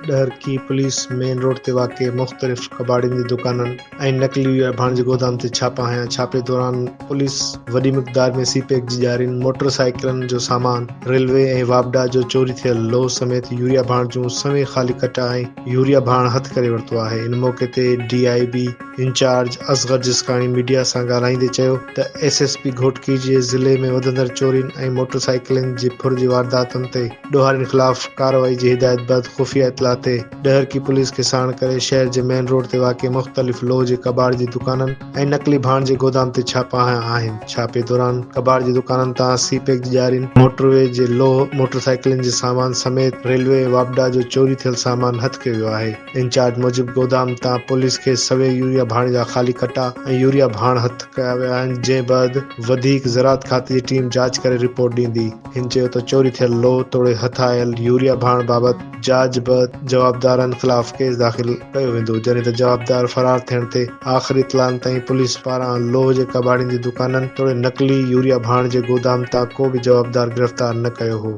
Daharki police main road تي واقع مختلف ڪٻاڙين جي دڪانن ۽ نقلي يوريا ڀاڻ جي گودام تي ڇاپا هنيا، ڇاپي دوران پوليس وڏي مقدار ۾ سي پيڪ جي ڄارين، موٽر سائيڪلن جو سامان، ريلوي ۽ واپڊا جو چوري ٿيل لوهه سميت يوريا ڀاڻ جون سوين خالي ڪٽا ۽ يوريا ڀاڻ هٿ ڪري ورتو آهي، ان موقعي تي D I B incharge Asghar Jiskani media سان ڳالهائيندي چيو ته ايس ايس پي گهوٽڪي جي ضلعي ۾ وڌندڙ چورين ۽ موٽر سائيڪلن جي ڦر جي وارداتن تي ڏوهارين خلاف ڪارروائي جي هدايت بعد خفيه اطلاع تي ڏهرڪي پوليس کي ساڻ ڪري شهر جي مين روڊ تي واقع مختلف لوهه جي ڪٻاڙ جي دڪانن ۽ نقلي ڀاڻ جي گودام تي ڇاپا هنيا آهن ڇاپي دوران ڪٻاڙ جي دڪانن تان سي پيڪ جي ڄارين، موٽر وي جي لوهه، موٽر سائيڪلن جي سامان سميت ريلوي ۽ واپڊا جو چوري ٿيل سامان هٿ ڪيو ويو آهي. انچارج موجب گودام تان پوليس کي سوين يوريا ڀاڻ جا خالي ڪٽا ۽ يوريا ڀاڻ هٿ ڪيا ويا آهن جنهن بعد وڌيڪ زراعت کاتي جي ٽيم جاچ ڪري رپورٽ ڏيندي. هن چيو ته چوري ٿيل لوهه توڙي هٿ آيل يوريا ڀاڻ بابت جاچ بعد جوابدارن خلاف ڪيس داخل ڪيو ويندو جڏهن ته جوابدار فرار ٿيڻ تي آخري اطلاعن تائين پوليس پاران لوهه جي ڪٻاڙين جي دڪانن توڙي نقلي يوريا ڀاڻ جي گودام تان ڪو به جوابدار گرفتار نه ڪيو هو.